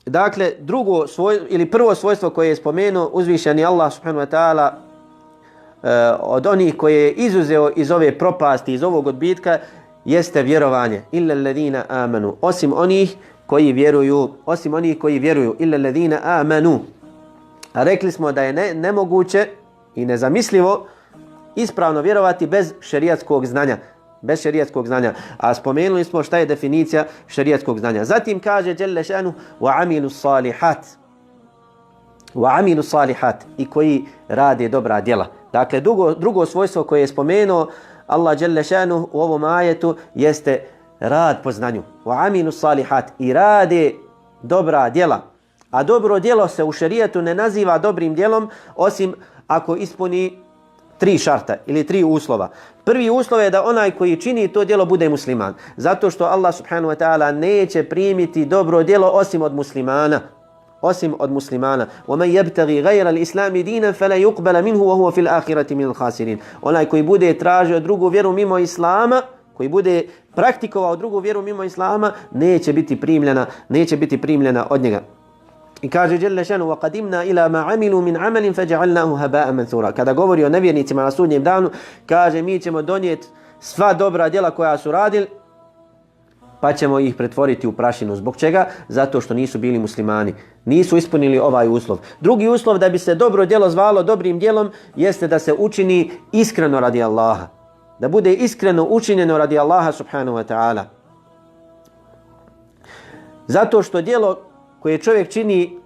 Dakle, drugo svojstvo ili prvo svojstvo koje je spomenuo uzvišeni Allah subhanahu wa ta'ala od onih koje je izuzeo iz ove propasti, iz ovog odbitka, jeste vjerovanje. Illa alladhina amanu, osim onih koji vjeruju, illa alladhina amanu. A rekli smo da je nemoguće i nezamislivo ispravno vjerovati bez šerijatskog znanja. A spomenuli smo šta je definicija šerijatskog znanja. Zatim kaže dželle šanu wa amilu salihat i koji rade dobra djela. Dakle, drugo svojstvo koje je spomenuo Allah dželle šanu u ovom ajetu jeste rad po znanju. Wa amilu salihat i rade dobra djela. A dobro djelo se u šerijatu ne naziva dobrim djelom osim ako ispuni 3 šarta ili 3 uslova. Prvi uslov je da onaj koji čini to djelo bude musliman. Zato što Allah subhanahu wa ta'ala neće primiti dobro djelo osim od muslimana. وَمَنْ يَبْتَغِي غَيْرَ الْإِسْلَامِ دِينًا فَلَا يُقْبَلَ مِنْهُ وَهُوَ فِي الْآخِرَةِ مِنَ الْخَاسِرِينَ. Onaj koji bude tražio drugu vjeru mimo islama, koji bude praktikovao drugu vjeru mimo islama, neće biti primljena od njega. I kaže dželle šanu وَقَدِمْنَا إِلَى مَا عَمِلُوا مِنْ عَمَلٍ فَجَعَلْنَاهُ هَبَاءً مَنْثُورًا. Kada govori o nevjernicima na sudnjem danu, kaže mi ćemo donijeti sva dobra djela koja su radili, pa ćemo ih pretvoriti u prašinu. Zbog čega? Zato što nisu bili muslimani. Nisu ispunili ovaj uslov. Drugi uslov da bi se dobro djelo zvalo dobrim djelom jeste da se učini iskreno radi Allaha. Da bude iskreno učinjeno radi Allaha subhanahu wa ta'ala. Zato što djelo koje čovjek čini,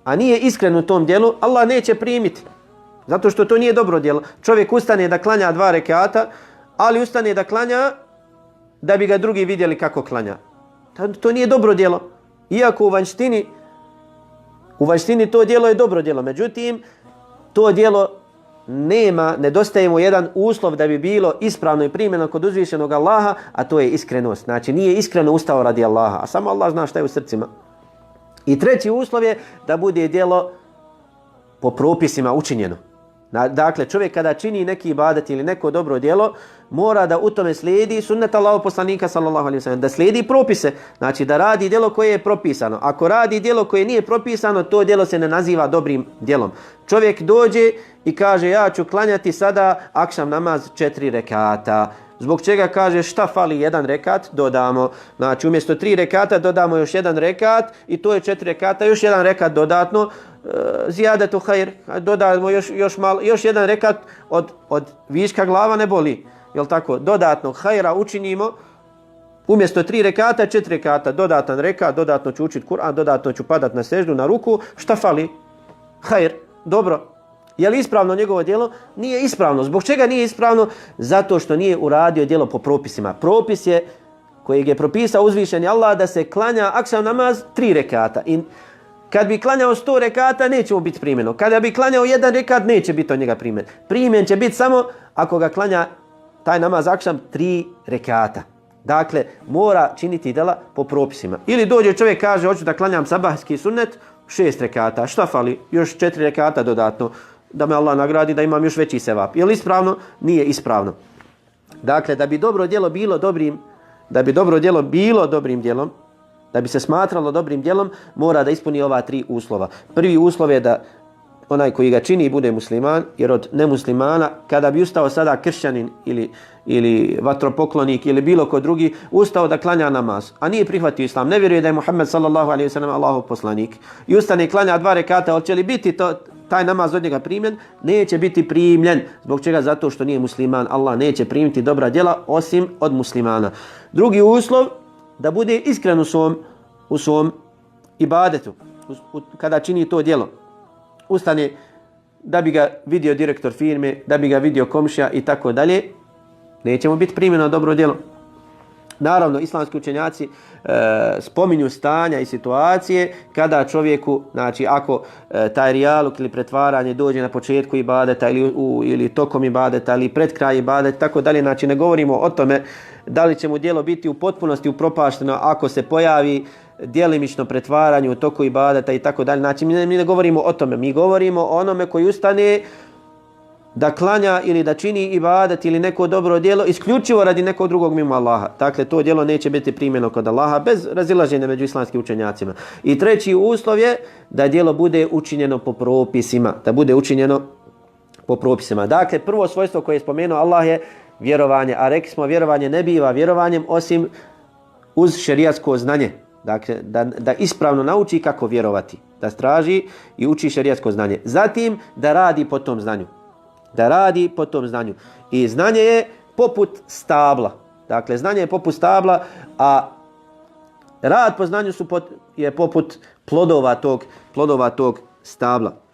a nije iskren u tom djelu, Allah neće primiti. Zato što to nije dobro djelo. Čovjek ustane da klanja 2 rekata, ali ustane da klanja da bi ga drugi vidjeli kako klanja. To nije dobro djelo. Iako u vanjštini to djelo je dobro djelo. Međutim, to djelo nedostaje mu jedan uslov da bi bilo ispravno i primljeno kod uzvišenog Allaha, a to je iskrenost. Znači nije iskreno ustao radi Allaha, a samo Allah zna šta je u srcima. I treći uslov je da bude djelo po propisima učinjeno. Dakle, čovjek kada čini neki ibadet ili neko dobro djelo, mora da u tome slijedi sunnet Allahov poslanika sallallahu alejhi ve sellem, da slijedi propise, znači da radi djelo koje je propisano. Ako radi djelo koje nije propisano, to djelo se ne naziva dobrim djelom. Čovjek dođe i kaže ja ću klanjati sada akšam namaz 4 rekata. Zbog čega kaže šta fali 1 rekat, dodamo. Znači umjesto 3 rekata dodamo još 1 rekat i to je 4 rekata, još 1 rekat dodatno. Zijadetu hajr, dodamo još 1 rekat od viška glava ne boli. Jel tako? Dodatnog hajra učinimo. Umjesto 3 rekata, 4 rekata, dodatan rekat, dodatno ću učiti Kur'an, dodatno ću padat na seždu, na ruku. Šta fali? Hajr, dobro. Je li ispravno njegovo djelo? Nije ispravno. Zbog čega nije ispravno? Zato što nije uradio djelo po propisima. Propis je kojeg je propisao uzvišeni Allah da se klanja akšam namaz 3 rekata. I kad bi klanjao 100 rekata neće mu biti primljeno. Kada bi klanjao 1 rekat neće biti od njega primljen. Primljen će biti samo ako ga klanja taj namaz akšam 3 rekata. Dakle, mora činiti djela po propisima. Ili dođe čovjek kaže hoću da klanjam sabahski sunnet 6 rekata. Šta fali? Još 4 rekata dodatno. Da me Allah nagradi da imam još veći sevap. Je li ispravno? Nije ispravno. Dakle, da bi dobro djelo bilo dobrim djelom, da bi se smatralo dobrim djelom, mora da ispuni ova 3 uslova. Prvi uslov je da onaj koji ga čini bude musliman, jer od nemuslimana, kada bi ustao sada kršćanin ili vatropoklonik ili bilo ko drugi, ustao da klanja namaz, a nije prihvatio islam, ne vjeruje da je Muhammed sallallahu alejhi ve sellem Allahov poslanik, i ustane i klanja 2 rekata, hoće li biti taj namaz od njega primljen? Neće biti primljen. Zbog čega? Zato što nije musliman. Allah neće primiti dobra djela osim od muslimana. Drugi uslov, da bude iskren u svom ibadetu, kada čini to djelo. Ustane da bi ga vidio direktor firme, da bi ga vidio komšija i tako dalje, neće mu biti primljeno dobro djelo. Naravno, islamski učenjaci spominju stanja i situacije kada čovjeku, znači ako taj rijaluk ili pretvaranje dođe na početku ibadeta ili tokom ibadeta ili pred kraj ibadeta, tako dalje, znači ne govorimo o tome da li će mu djelo biti u potpunosti upropašteno ako se pojavi djelimično pretvaranje u toku ibadeta i tako dalje. Znači mi ne govorimo o tome, mi govorimo o onome koji ustane da klanja ili da čini ibadet ili neko dobro djelo isključivo radi nekog drugog mimo Allaha. Dakle, to djelo neće biti primljeno kod Allaha bez razilaženja među islamskim učenjacima. I treći uslov je da djelo bude učinjeno po propisima. Da bude učinjeno po propisima. Dakle, prvo svojstvo koje je spomenuo Allah je vjerovanje. A rekli smo, vjerovanje ne biva vjerovanjem osim uz šerijatsko znanje. Dakle, da ispravno nauči kako vjerovati. Da straži i uči šerijatsko znanje. Zatim, da radi po tom znanju. Da radi po tom znanju. I znanje je poput stabla. Dakle, znanje je poput stabla, a rad po znanju je poput plodova tog stabla.